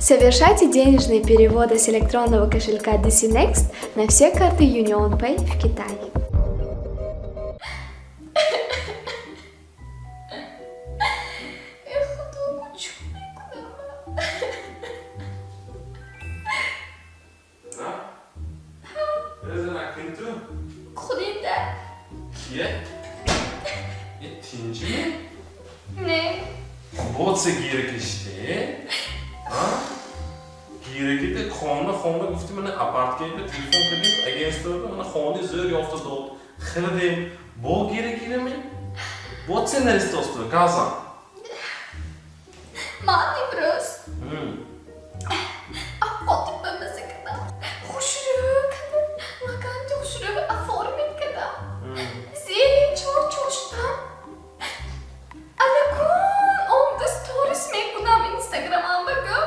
Совершайте денежные переводы с электронного кошелька DC Next на все карты UnionPay в Китае. Э, Худо, чӣ мекунам? Зана, ту? Худида. Кие? Э, тинҷими? Не. Боце гира киште? Гира ките, хона хона гуфти, мана апарт кеба телефон кардем, агентство мана хони зӯр ёфта дод. Хирдем. Бо гира кирами? Боце наристосту, газа. Ман имрӯз авқоти бамаза кардам, хушрӯ кардам, лаганди хушрӯ оформить кардам, зелень чор чоштам. Алакун омда сторис мекунам инстаграмам, багӯ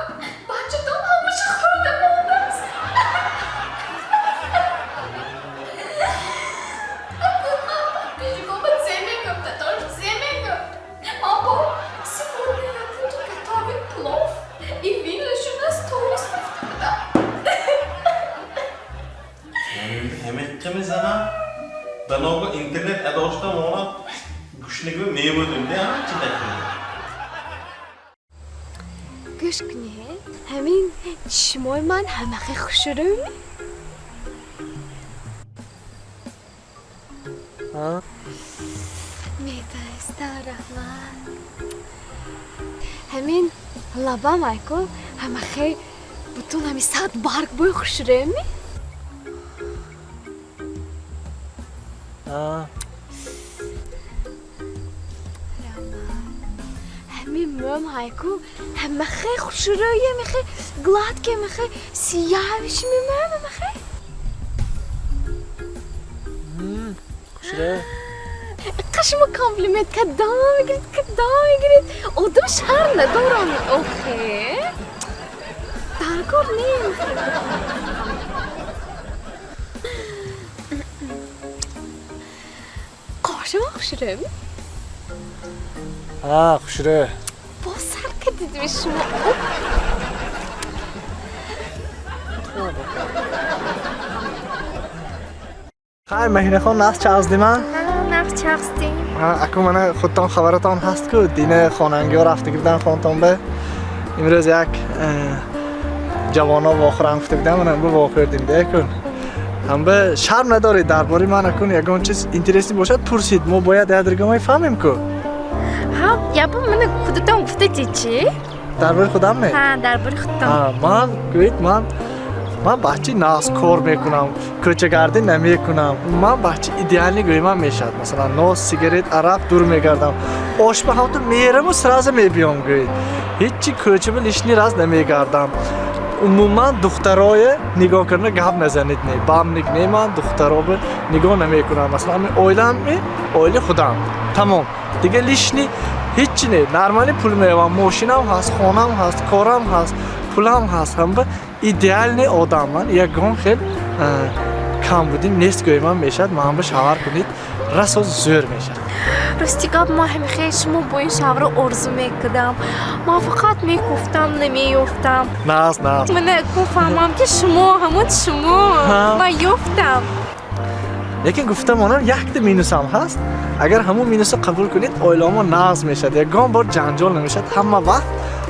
бачатон ҳамаша хӯрда мондааст. Акун ман подписчикома зе мегӯм, дадош, зе мегӯм? Ман бо сегодня я буду готовить плов и выложу на сторис гуфта будам. Ҳамиққа зана? Ба ногоҳ интернет адошта мона гушнагӣ мебудем, де, чи такин? Гӯш кунед, ҳамин чишмои ман ҳамахе хушрӯми? Ҳа? Метаистам, раҳмат. Ҳамин лабам айку ҳамахе бутун ҳами сад барг бӯи хушрӯми? Ҳа. Раҳмат. Ҳамин мӯм ҳайку ҳамахе хушрӯи, ҳамахе гладкий, ҳамахе сиявишми мӯм ҳамахе? Хушрӯ. Шумо комплимент кадом мегиред, кадом мегиред, одам шарм надорам охе, дар кор не. Қошима хушрӯми? Ҳа, хушрӯ. Боз сар кардидми шумо? Хай, Маҳинахон, нағз чағздима? Нағз чағздем. Аку мана худтон хабаратон ҳаст ку, дина хонангиҳо рафта гирдан хонтонба. Имрӯз як ҷавоно вохӯрам гуфта будам, мана бу вохӯрдем де акун. Ҳамба шарм надоред, дар бораи ман акун ягон чиз интересный бошад, пурсид, мо бояд якдигармай фаҳмем ку. Ҳа, ябо мана худатон гуфтади чӣ? Дар бораи худам не? Ҳа, дар бораи худатон. Ҳа, ман гӯед, ман бачаи нағз кор мекунам, кӯчагардӣ намекунам. Ман бачаи идеальный гӯемам мешавад. Масалан, нос, сигарет, арақ дур мегардам. Ошба ҳамту мераму сразу мебиём, гӯед. Ҳечи кӯчаба лишний раз намегардам. Умуман духтарое нигоҳ карда гап назанед не. Бамник не, ман духтаробе нигоҳ намекунам. Масалан, ами оилам, оили худам. Тамом. Дига лишний ҳечи не. Нормали пул меёвам, мошинам ҳаст, хонам ҳаст, корам ҳаст, пулам ҳаст. Ҳамба идеальный одам ман, ягон хел камбудӣ нест гӯемам мешавад. Ман ба шавҳар кунед, расо зӯр мешавад. Рости гап, ман ҳамихел шумо бо ин шавҳарро орзу мекардам. Ман фақат мекуфтам, намеёфтам. Нағз, нағз. Мана ку фаҳмам, ки шумо ҳамон шумо. Ҳа. Ман ёфтам. Лекин гуфта монам, якта минусам ҳаст. Агар ҳамон минусро қабул кунед, оиламо нағз мешавад, ягон бор ҷанҷол намешавад, ҳама вақт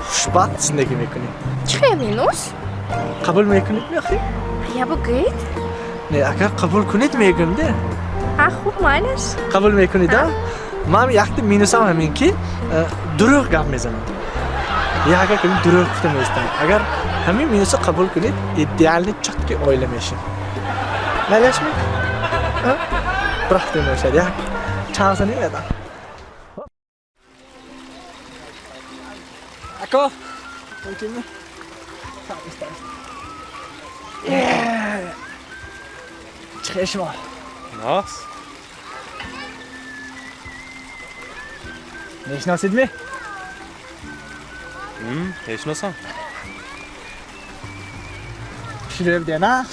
хушбахт зиндагӣ мекунем. Чӣ хел минус? Қабул мекунед, меохӣ? Ябо гӯед. Не, агар қабул кунед, мегӯм де. Ҳа, хуб, майлаш. Қабул мекунед, а? Ман якта минусам ҳамин ки дурӯғ гап мезанам, яга ками дурӯғ гуфта меистам. Агар ҳамин минусро қабул кунед, идеальный чёткий оила мешем. Майлашми? Рафтем, бошад, як чанд сани медам. Ако мумкинmi? Чӣ хел шумо? Нағз. Мешиносидми? Мешиносам. Хушрӯ будед, на?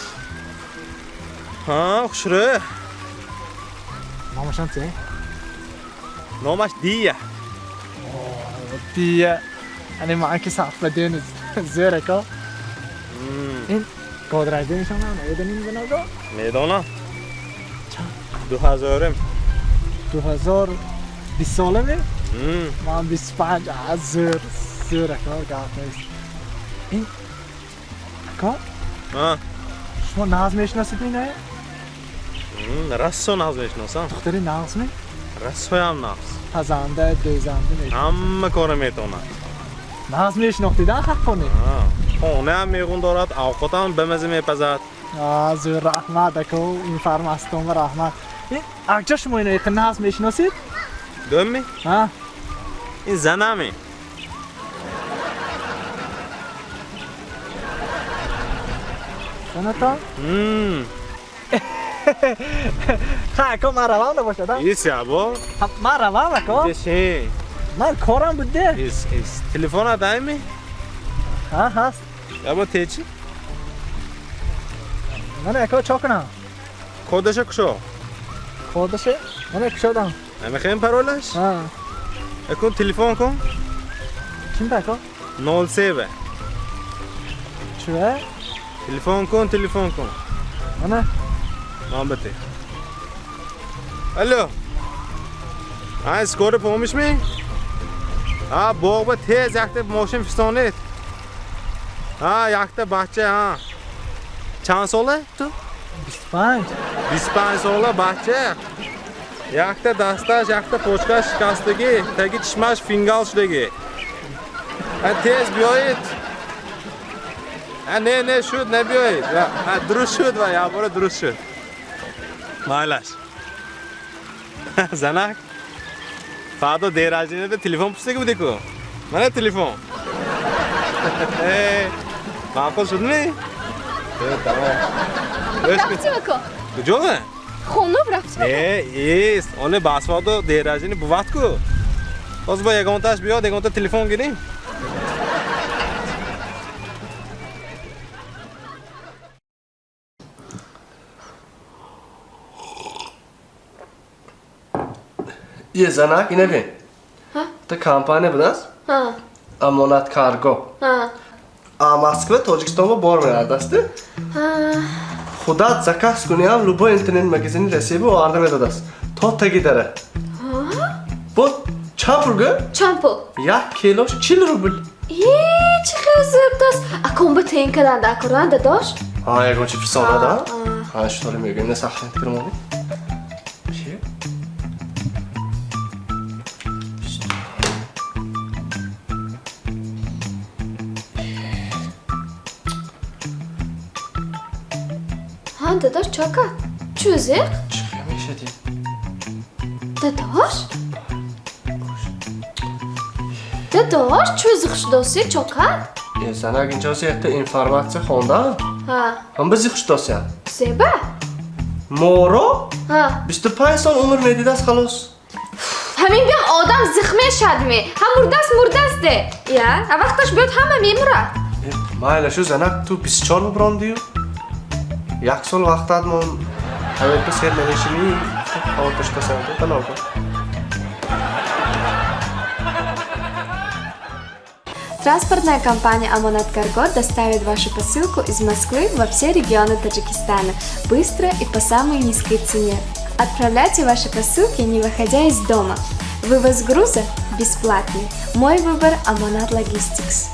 Ҳа, хушрӯ. Номашон чи? Номаш Дия. Дия, ани ман ки сафбаденез. Зӯр, ако. Ин год рождения шон намедонӣ, биного? Медонам. 2000-м. 2020 сола ме? Ман 25. Зӯр, зӯр, ако, гап нест. Ин, ако, шумо нағз мешиносед иное? Рассо нағз мешиносам. Духтари нағз ме? Рассоям нағз. Пазанда, дӯзанда мешиносед? Ҳама кора метавонад. Нағз мешинохтида ҳаққони? Хонаам меғун дорад, авқотам бамаза мепазад. Зӯр, раҳмат, ако, информатсиятонба раҳмат. Ин акҷа шумо ино иқа нағз мешиносед? Дӯмми? Ҳа. Ин занаме. Занатон? Ха, ако, ман равам набошад, а? Ис ябо. Ман равам, ако. Деши. Ман корам буде. Ис, ис. Телефона дайми? Ҳа, ҳаст. Ябо, течи? Мана, ако, чо кунам? Кодаша кушо. Кодаша? Мана, кушодам. Намехоҳем паролаш? Ҳа. Акун телефон кун. Ким ба, ако? 03 бе. Чува? Телефон кун, телефон кун. Мана. Ман бите. Алло. Ай, скоро помощь ми? А, боғ ба тез якта мошин фистонед. А, якта бача, а. Чанд сола ту? 25. 25 сола бача. Якта дасташ, якта почкаш шикастагӣ, таги чишмаш фингал шудагӣ. А, тез биёед. А, не, не, шуд, набиёед. А, дуруст шуд ва, ябора дуруст шуд. Майлаш. Занак. Фардо день рождения телефон пурсида буди-ку. Мана телефон. Маъқул шудми? Тамом. Рафтим, ако. Куҷо? Хонум, рафтим. Не, ист. Оле басфодо день рождения бувад ку. Ҳозир бо ягонтааш биёд, ягонта телефон гирем. Е, занак, ина бин. Та компания будааст? Амонат Карго. А Москва Тоҷикистонро бор меовардасту? Худат заказ кунӣ ҳам, любой интернет магазини Россия бо оварда медодааст. То таги дара. Бо чанд пул гӯ? Чанд пул? 1 килош 40 рубл. Е, чӣ хел зӯрдаст. Акон ба тен карданда, акоранда, дадош? Ҳа, ягон чи фисонада? Ҳа, шутори мегӯем, на сахт кирмони. Чи? Ҳа, дадош, чо кард? Чӯ зиқ? Чӣ мешади? Дадош? Дадош, чӯ зиқ шудоси, чо кард? Е, занак, инҷоси якта информатсия хондам. Ҳам ба зиқ шудосиям. Зеба? Моро 25 сол умр медидааст, халос. Ҳамин биём одам зиқ мешадми. Ҳам мурдаст, мурдаст де. Я, а вақташ биёд ҳама мемурад. Е, майла шу, занак, ту 24 буброндию. Як сол вақтат мон ҳамин сер намешими, хавотир шудасам, бало кун. Транспортная компания «Амонат Карго» доставит вашу посылку из Москвы во все регионы Таджикистана быстро и по самой низкой цене. Отправляйте ваши посылки, не выходя из дома. Вывоз груза бесплатный. Мой выбор – «Амонат Логистикс».